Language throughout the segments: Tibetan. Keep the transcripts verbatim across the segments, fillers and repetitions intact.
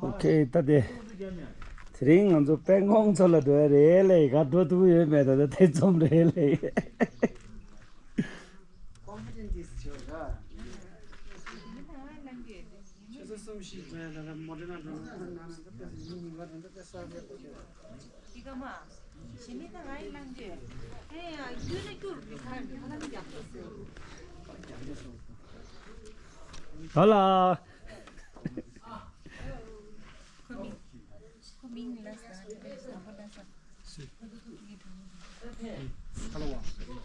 ཨོ་ཁེ། ད་དེ་དེ་རིང་ང་ཚོ་སྤན་གོང་མཚོ་ལ་འགྲོ་ཡ་རེད་ལེ། ག་འགྲོ་ཐུབ་ཡོད་མེད་ད་ད་ཐེ་ཚོམ་རེད་ལེ། ཨ་ལ།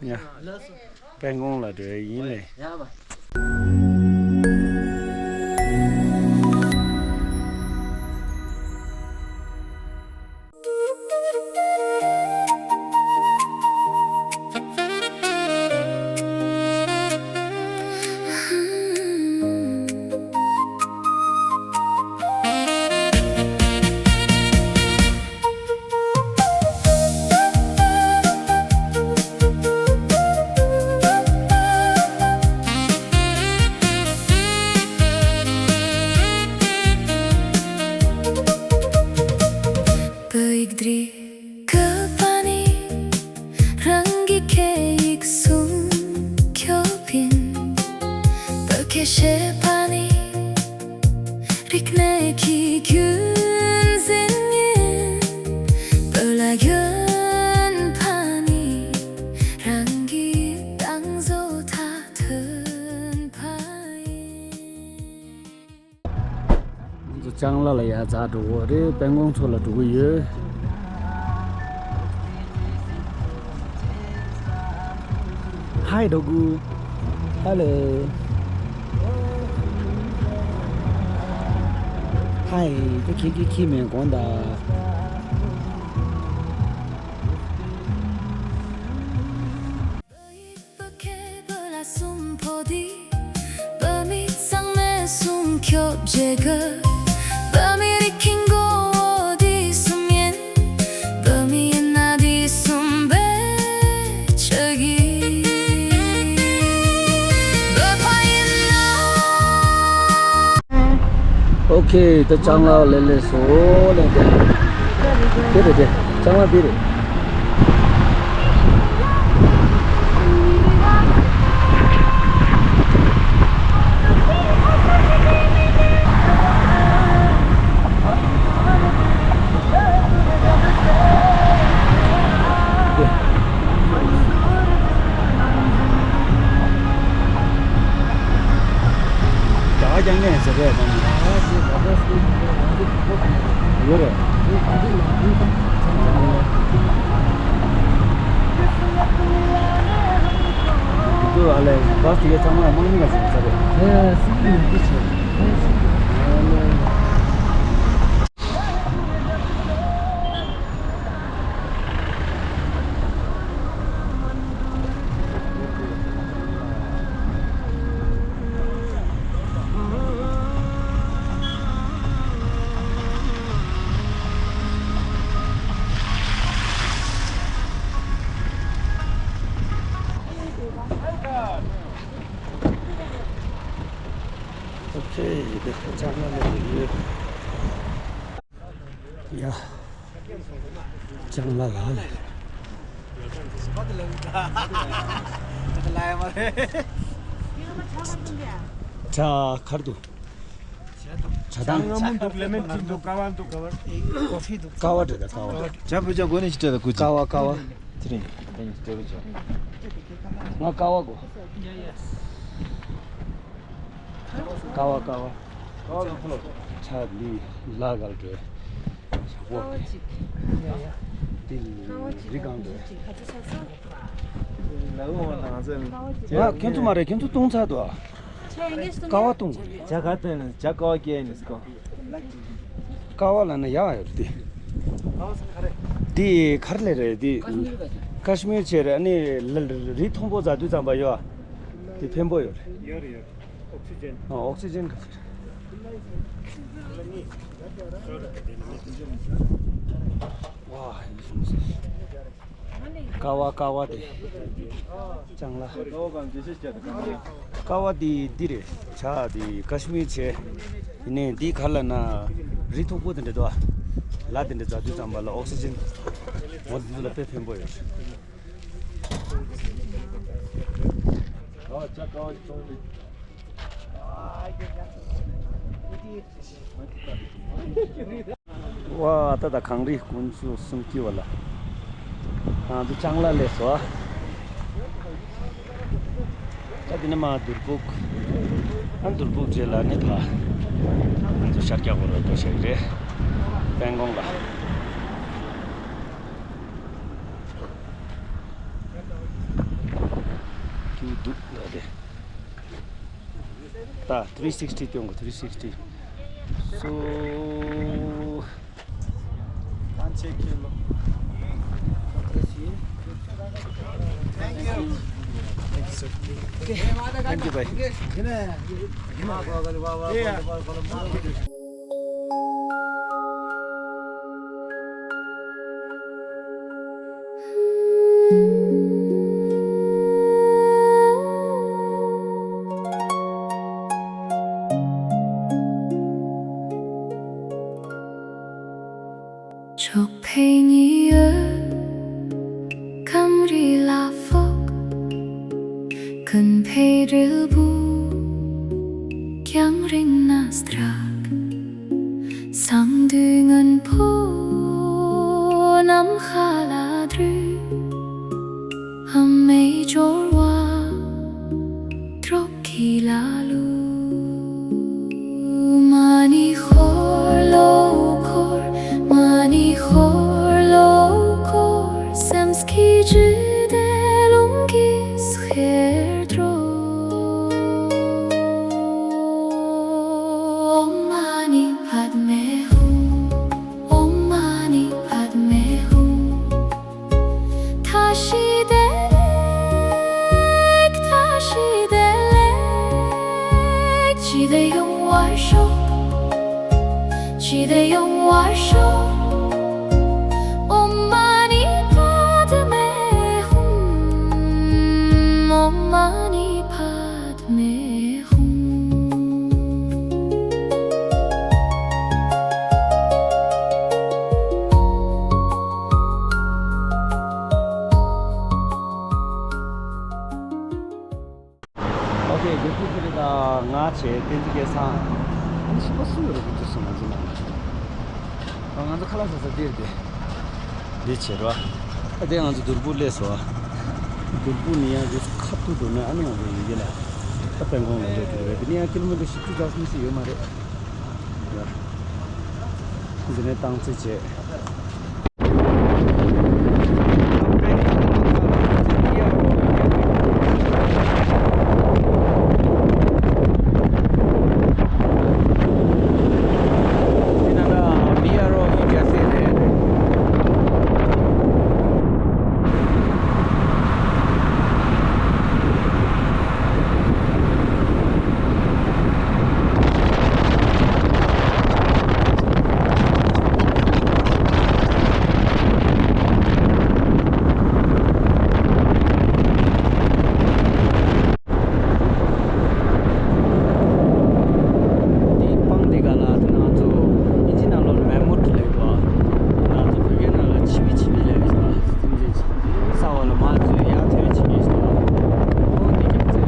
ཡ། སྤན་གོང་ལ་འགྲོ་ཡ་ཡིན་ལེ། བོད་ཡིག་འབྲི་དགོས་པ་ནི། རང་གི་སྐད་ཡིག་སྲུང་སྐྱོབ་ཡིན། བོད་སྐད་བཤད་པ་ནི། རིག་གནས་ཀྱི་རྒྱུན་འཛིན་ཡིན། བོད་ལྭ་གྱོན་པ་ནི། རང་གི་བདག་བཟོ་མཐའ་ཐོན་པ་ཡིན། ང་ཚོ་ལྕང་ལ་ལ་ཡ་ཛ་འགྲོ་གི་རེད། སྤན་གོང་མཚོ་ལ་འགྲོ་གི་ཡོད། ཧའི་འགྲོ་གི། ཧ་ལོ། ཧའི། ད་ཁྱེད་ཀྱིས་ཁྱི་མེད་དགོངས་དག། བོད་ཡིག་བོད་སྐད་བོད་ལྭ་གསུམ་པོ་འདི། བོད་མི་ཚང་མས་སྲུང་སྐྱོབ་བྱེད་དགོས། བོད་མི་རིགས་ཀྱི་མགོ་བོ་འདི་གསུམ་ཡིན། བོད་མི་ཡིན་ན་འདི་གསུམ་བེད་སྤྱོད་ཀྱི། བོད་པ་ཡིན་ན། ཨོ་ཁེ། ད་ལྕང་ལ་ལེ་ལེ་སོ་ལེ་དེ། དེ་རེད་དེ། ལྕང་ལ་འདི་རེད། རྒྱ་གར་རྒྱ་ངན་ཟེར་རེད་དམ། ཡོད་རེད། འདི་ཚོ་ཨ་ལས་བ་སི་དེ་གའི་ཚང་མ་དམག་མི་ལ་ཟེར་ས་རེད། ཨེ་སི་ཀི་མི་འདི་ཆེ། ཨོ་ཁེ། འདི་ལྕང་ལ་ལ་ཡོད། ཡ། ལྕང་ལ་ལ་ལ། ཇ་གར་འདུག་ཇ་དང་། ལེ་མོན་ཊི་འདུག་ཀ་བ་འདུག་ཀ་བ། ཀོ་ཕི་འདུག་ཀ་བ་འདྲ་ད་ཀ་བ། ཇ་བུ་ཇ་གོ་ནས་ཅི་འདྲ་ད་ཀུ་ཅི། ཀ་བ་ཀ་བ། དེ་རིང་དེ་ནི་སྤྲོ་བོ་ཇ། ང་ཀ་བ་གོ། ཀ་བ་ཀ་བ། ཆ་ལི་ལ་གལ་འགྲོ། ཆ་གོ། དེ་རི་གང་འགྲོ། ང་ཁྱོད་ཚོ་མ་རེད། ཁྱོད་ཚོ་བཏུང་ཚར་འདུག་ཀ་བ་བཏུང་དགོས་རེད། ཇ་ག་བཏུང་ནས་ཇ་ཀ་བ་སྐྱེས་ནས་སྐོ། ཀ་བ་ལ་ན་ཡག་ཡོད་དེ། འདི་གར་ལས་རེད་འདི། ཀ་ཤི་མིར་བྱས་རེད། ཨ་ནི་ལ་རི་མཐོན་པོ་འཛེགས་དུས་ཙམ་པ་ཡོད། འདི་ཕན་པོ་ཡོད་རེད། ཡོད་རེད་ཡོད། ཨོག་སི་ཇན། ཨོག་སི་ཇན་ག་ཚོད་རེད། ཝ། ཀ་བ་ཀ་བ་དེ། ལྕང་ལ། ཀ་བ་དེ་འདི་རེད། ཇ་དེ་ཀ་ཤི་མིར་བྱས། ཡིན་ནའི་འདི་ག་ལ་ན་རི་མཐུག་པོ་དེ་འདྲ་འདུག་ཨ། ལ་དེ་འདྲ་འཛག་དུས་ཙམ་པ་ལ་ཨོག་སི་ཇན་འོ་འདི་ཚོ་ལ་དཔེ་ཕན་པོ་ཡོད། ཝ་ད་ད་གངས་རི་ཀུན་གཟུགས་གསུམ་སྐྱིད་པ་ལ། ང་ཚོ་ལྕང་ལ་སླེབས་སོང་ཨ། ད་འདི་ནས་མར་དུར་ཕུག་ཨ་དུར་ཕུག་རྗེས་ལ་ནི་ཕ། ང་ཚོ་ཤར་རྒྱག་པ་རོ་ཏོ་ཞིག་རེད། སྤང་གོང་ལ། ཀྱུ་འདུག་ལ་རེད། ད་three sixty སྟོན་གོ three sixty། སོ། Thank you, bhai. ཕྱོགས་ཕེབས་ཉི་འོད་གངས་རི་ལ་ཕོག་ཀུན་ཕན་དྲིལ་བུ་རྒྱང་རིང་ན་སྲེག་སང་དུས་སྔོན་པོ་ནམ་མཁའ་ལ་དྲུད། ཨ་མའི་སྦྱོར་བ་དྲོ་སྐྱིད་ལ་བླུགས། མ་ཎི་འཁོར་ལོ་འཁོར། མ་ཎི་འཁོར་ལོ་འཁོར། སེམས་ཀྱི་འཇིག་རྟེན་རླུང་གིས་ཁྱེར་འགྲོ། ཨོཾ་མ་ཎི་པདྨེ་ཧཱུྃ། ཨོཾ་མ་ཎི་པདྨེ་ཧཱུྃ། བཀྲ་ཤིས་བདེ་ལེགས། བཀྲ་ཤིས་བདེ་ལེགས། སྐྱིད་པ་ཡོང་བར་ཤོག་སྐྱིད་པ་ཡོང་བར་ཤོག་ཨོཾ་མ་ཎི་པདྨེ་ཧཱུྃ། ཨོཾ་མ་ཎི་པདྨེ་ཧཱུྃ། ཨོ་ཁེ། དགེ་ཕྲུག་ཚོ་རེད། ད་ང་བྱས་བསྟན་འཛིན་སྐལ་བཟང་། ཨ་ནི་གཞན་པ་སུ་ཡོད་རེད། ཁོ་ཚོ་སོང་ང་ཚོ་ནང་ལ། ང་ཚོ་ཁ་ལག་ཟ་ས་འདིར་བསྡད། འདི་བྱེད་རོགས། ཨ་དེ་ང་ཚོ་དུར་ཕུག་སླེབས་སོང་། དུར་ཕུག་ནས་ཡང་འདི་ཁ་ཐུག་འགྲོ་ན་ཨ་ནི་ང་ཚོ་ཡི་གེ་ལ་ད་སྤང་གོང་ལ་སླེབས་འགྲོ་གི་རེད། འདི་ནས་ཡང་ཀི་ལོ་མི་ཊར་བཞི་བཅུ་རྩ་གསུམ་ཞིག་ཡོད་མ་རེད། ཡ། འདི་ནས་བཏང་རྩིས་བྱེད། འདི་སྤང་འདི་ག་ལ་དེ་ང་ཚོ་ཨིན་ཇི་ནང་ལོགས་མེ་མོ་ཊི་ལབ་འདུག་ང་ཚོ་བོད་སྐད་ནང་ལ་ཆི་བི་ཆི་བི་ལབ་ཡོད་ས། སེམས་ཅན་ས་འོག་ལ་མར་འཛུལ་ཡར་ཐོན་བྱེད་ཀྱི་ཡོད་ས། ཨོ་འདི་རྒྱབ་རྩེ།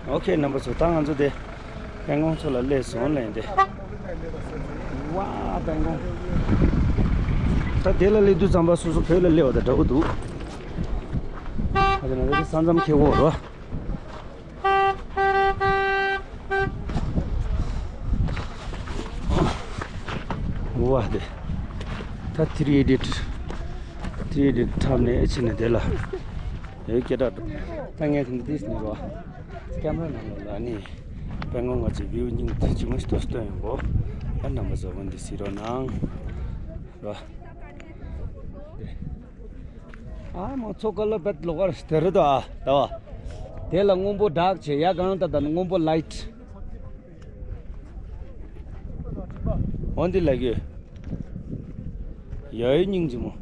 ཨོ་ཁེ། རྣམ་པ་ཚོ། ད་ང་ཚོ་དེ་སྤང་གོང་ཚོ་ལ་སླེབས་སོང་ལབ་ཡིན་ཏེ། ཝ། སྤང་གོང་། ད་དེ་ལ་སླེབས་དུས་ཙམ་པ་སོ་སོ་བོད་ལ་སླེབས་པ་དང་འདྲ་པོ་འདུག་ཨ་དེ་ན་དེ་ས་མཚམས་ཁེལ་གོ་རོ། བ་དེ། ད་ཐི་རི་ཨེ་ཌིཊ། ཐི་རི་ཨེ་ཌིཊ་འཁྲབ་ནས་ཨེ་ཕྱིན་ནས་དེ་ལ། ཡོད་སྐད་གྲགས་འགྲོ། ད་ངས་དེ་འདི་ནས་རོ། ཀེམ་ར་ནང་ལོགས་ལ་ནི། དཔལ་མགོན་ང་ཚོའི་བིའུ་སྙིང་ཐག་ཆེན་མོ་ཞིག་ཏུ་སྟོན་ཡོང་གོ། ཨ་རྣམ་པ་ཚོ་འོན་ཏེ་གཟིགས་རོགས་གནང་། རོ། དེ། ཨ་མོ་ཚོ་ཀ་ལོ་བེད་ལོག་གར་དེ་རེད་དོ་ཨ། ད་བ། དེ་ལ་སྔོན་པོ་དྲག་བྱས་ཡ་གང་ལྟ་དང་སྔོན་པོ་ལའིཊ། འོན་ཏེ་ལ་གི། ཡའི་སྙིང་རྗེ་མོ།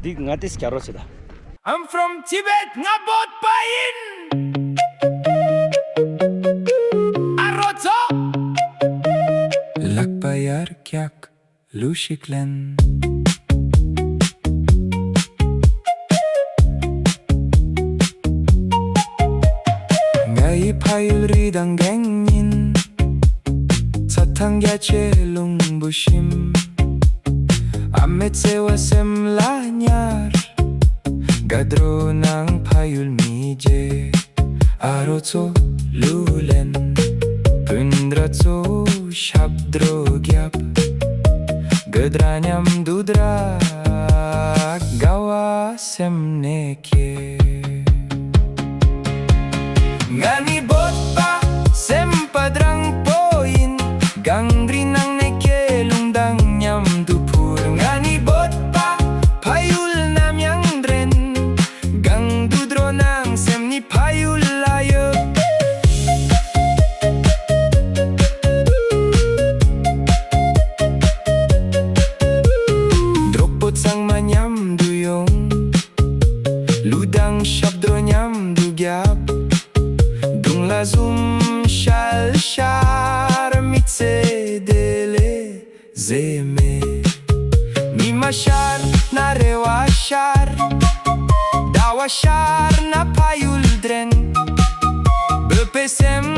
འདི་ང་ཏིས་ག་རོ་བྱེད་ད། I'm from Tibet. ང་བོད་པ་ཡིན། ཨ་རོ་ཚོ། ལག་པ་ཡར་བཀྱག་ལུས་ཤིག་ལེན། ང་ཡི་ཕ་ཡུལ་རི་དང་རྒན་ཡིན། རྩྭ་ཐང་རྒྱ་ཆེ་ལུང་བུ་ཞིམ། ཨ་མའི་བརྩེ་བ་སེམས་ལ་ཉར། དགའ་སྤྲོ་ནང་ཕ་ཡུལ་མི་བརྗེད། ཨ་རོ་ཚོ་གླུ་ལེན། སྤུན་ཟླ་ཚོ་ཞབས་བྲོ་རྒྱབ། དགའ་སྤྲོ་མཉམ་དུ་བསྒྲགས། དགའ་བ་སེམས་ནས་སྐྱེ། ང་ནི་བོད་པ་སེམས་པ་དྲང་པོ་ཡིན། གངས་རི་ནང་ནས་སྐྱེས་རླུང་དང་མཉམ་དུ་འཕུར། ང་ནི་བོད་པ་ཕ་ཡུལ་ནམ་ཡང་འདྲེན། གང་དུ་འགྲོ་ནའང་སེམས་ནི་ཕ་ཡུལ་ལ་ཡོད། གྲོགས་པོ་ཚང་མ་མཉམ་དུ་ཡོང་། གླུ་དང་ཞབས་བྲོ་མཉམ་དུ་རྒྱབ། སྒྲུང་ལ་འཛུམ་ཤར་ཤར་མི་ཚེ་དེ་ལས་ཟད་མེད། ཉི་མ་ཤར་ན་རེ་བ་ཤར། ཟླ་བ་ཤར་ན་ཕ་ཡུལ་དྲན། བོད་པའི་སེམས་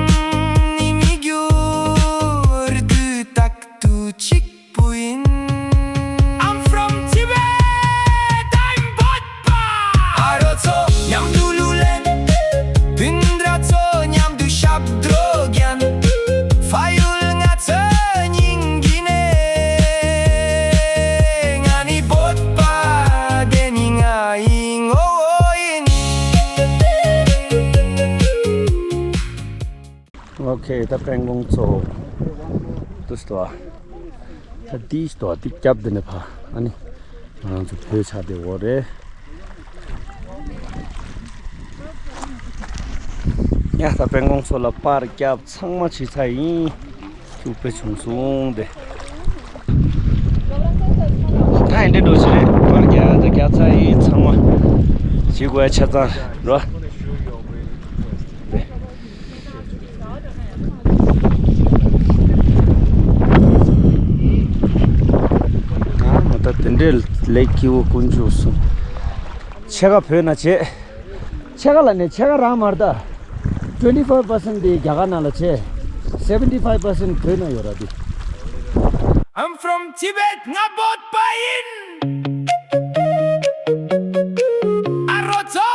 ནི་མི་འགྱུར་དུས་རྟག་ཏུ་གཅིག་པུ་ཡིན། I'm from Tibet. I'm བོད་པ། ཨ་རོ་ཚོ་མཉམ་དུ་གླུ་ལེན། སྤུན་ཟླ་ཚོ་མཉམ་དུ་ཞབས་བྲོ་རྒྱག། ཕ་ཡུལ་ང་ཚོའི་སྙིང་གི་གནས། ང་ནི་བོད་པ་དེ་ནི་ང་ཡི་ངོ་བོ་ཡིན། ཨོ་ཁེ། ད་སྤྲང་པོ་ཚོ་འདུག་སྟོ། ད་འདི་སྟོ་འདི་རྒྱབ་འདི་ནས་ཕ་ཨ་ནི་ང་རང་ཚོ་བོད་ཆགས་དེ་འོ་རེད། ཡ་ད་སྤྲང་པོ་ཚོ་ལ་པར་རྒྱབ་ཚང་མ་བྱས་ཚར་ཡིན། ཐུགས་ཕན་བྱུང་སོང་དེ། ད་ཡིན་འདྲེ་འགྲོ་ཆེ་རེད། པར་རྒྱག་ད་རྒྱག་ཚར་ཡིན་ཚང་མ། བྱེད་དགོས་ཆ་ཚང་རོ། ཨ་མ་ད་དེ་འདྲའི་ལེགས་སྐྱིད་པོ་ཀུན་སྤྱོད་གསུམ། ཕྱེད་ཀ་བོད་ནང་བྱེད། ཕྱེད་ཀ་ལ་ནས་ཕྱེད་ཀ་རང་མ་རེད་ད། twenty five percent དེ་རྒྱ་གར་ནང་ལ་བྱེད། seventy five percent བོད་ནང་ཡོད་ར་དེ། I'm from Tibet. ང་བོད་པ་ཡིན། ཨ་རོ་ཚོ།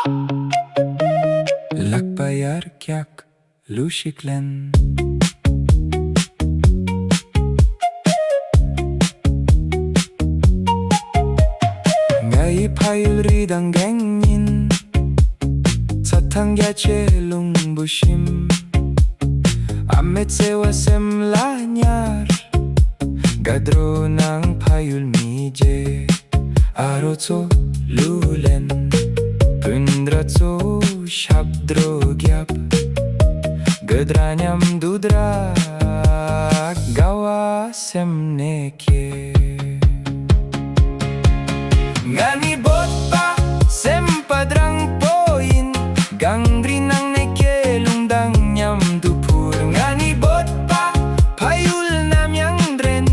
ལག་པ་ཡར་བཀྱག་ལུས་ཤིག་ལེན། ང་ཡི་ཕ་ཡུལ་རི་དང་རྒན་ཡིན། རྩྭ་ཐང་རྒྱ་ཆེ་ལུང་བུ་ཞིམ། ཨ་མའི་བརྩེ་བ་སེམས་ལ་ཉར། དགའ་སྤྲོ་ནང་ཕ་ཡུལ་མི་བརྗེད། ཨ་རོ་ཚོ་གླུ་ལེན། སྤུན་ཟླ་ཚོ་ཞབས་བྲོ་རྒྱབ། དགའ་སྤྲོ་མཉམ་དུ་བསྒྲགས། དགའ་བ་སེམས་ནས་སྐྱེ། ང་ནི་བོད་པ་སེམས་པ་དྲང་པོ་ཡིན། གངས་རི་ནང་ནས་སྐྱེས་རླུང་དང་མཉམ་དུ་འཕུར། ང་ནི་བོད་པ་ཕ་ཡུལ་ནམ་ཡང་འདྲེན།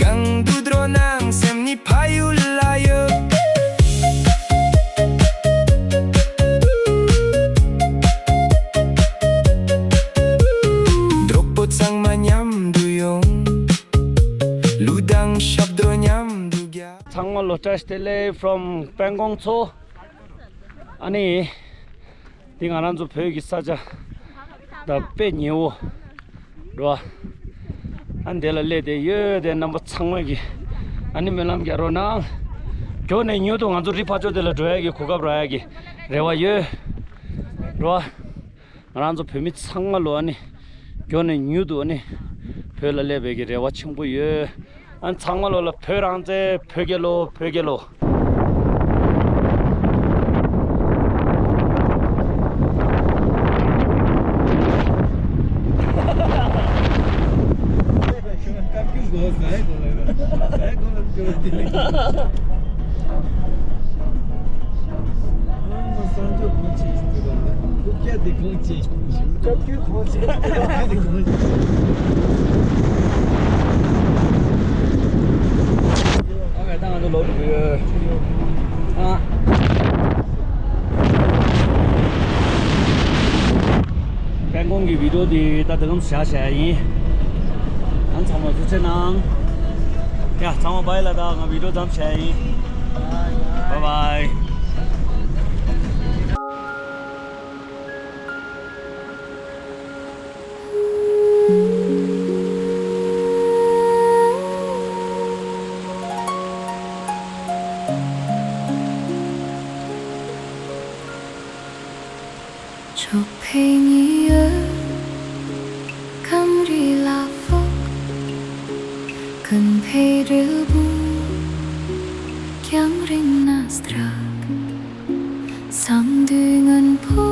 གང་དུ་འགྲོ་ནའང་སེམས་ནི་ཕ་ཡུལ་ལ་ཡོད། གྲོགས་པོ་ཚང་མ་མཉམ་དུ་ཡོང་། གླུ་དང་ཞབས་བྲོ་མཉམ་དུ་རྒྱག། ཚང་མ་ལོ་བཀྲ་ཤིས་བདེ་ལེགས་from སྤྲང་པོ་ཚོ། ཨ་ནི། འདི་ང་རང་ཚོ་བོད་ཀྱི་ས་ཆ་ད་དཔེ་ཉེ་བོ་རེད་བ། ཨ་འདི་ལ་སླེབས་བསྡད་ཡོད། དེ་རྣམ་པ་ཚང་མ་གི་ཨ་ནི་སྨོན་ལམ་རྒྱག་རོགས་གནང་། མགྱོགས་ནས་མྱུར་དུ་ང་ཚོ་རི་ཕར་ཕྱོགས་དེ་ལ་འགྲོ་ཡ་གི་གོ་སྐབས་རག་ཡ་གི་རེ་བ་ཡོད། རོ། ང་རང་ཚོ་བོད་མི་ཚང་མ་ལོ་ཨ་ནི་མགྱོགས་ནས་མྱུར་དུ་ཨ་ནི་བོད་ལ་སླེབས་པའི་གི་རེ་བ་ཆེན་པོ་ཡོད། ཨ་ཚང་མ་ལོ་ལ་བོད་རང་བཙན། བོད་རྒྱལ་ལོ། བོད་རྒྱལ་ལོ། ཨོ་ད་ང་ཚོ་ལོག་འགྲོ་གི་ཡོད། ཨ། ཁྱེད་ཀོང་གི་བི་ཌིའོ་འདི་ད་དེ་ཙམ་བཞག་བཞག་ཡིན། ཨ་ཚང་མ་ཐུགས་རྗེ་གནང་། ཡ་ཚང་མ་བྷའི་ལ། ད་ང་བི་ཌིའོ་མཚམས་བཞག་ཡིན། བྷའི་བྷའི། ཕྱོགས་ཕེབས་ཉི་འོད་སྐམ་རི་ལ་ཕོག། ཀུན་ཕན་འབྲས་བུ་རྒྱང་རིང་ན་སྐྲག། སང་དུས་སྔོན་པོ།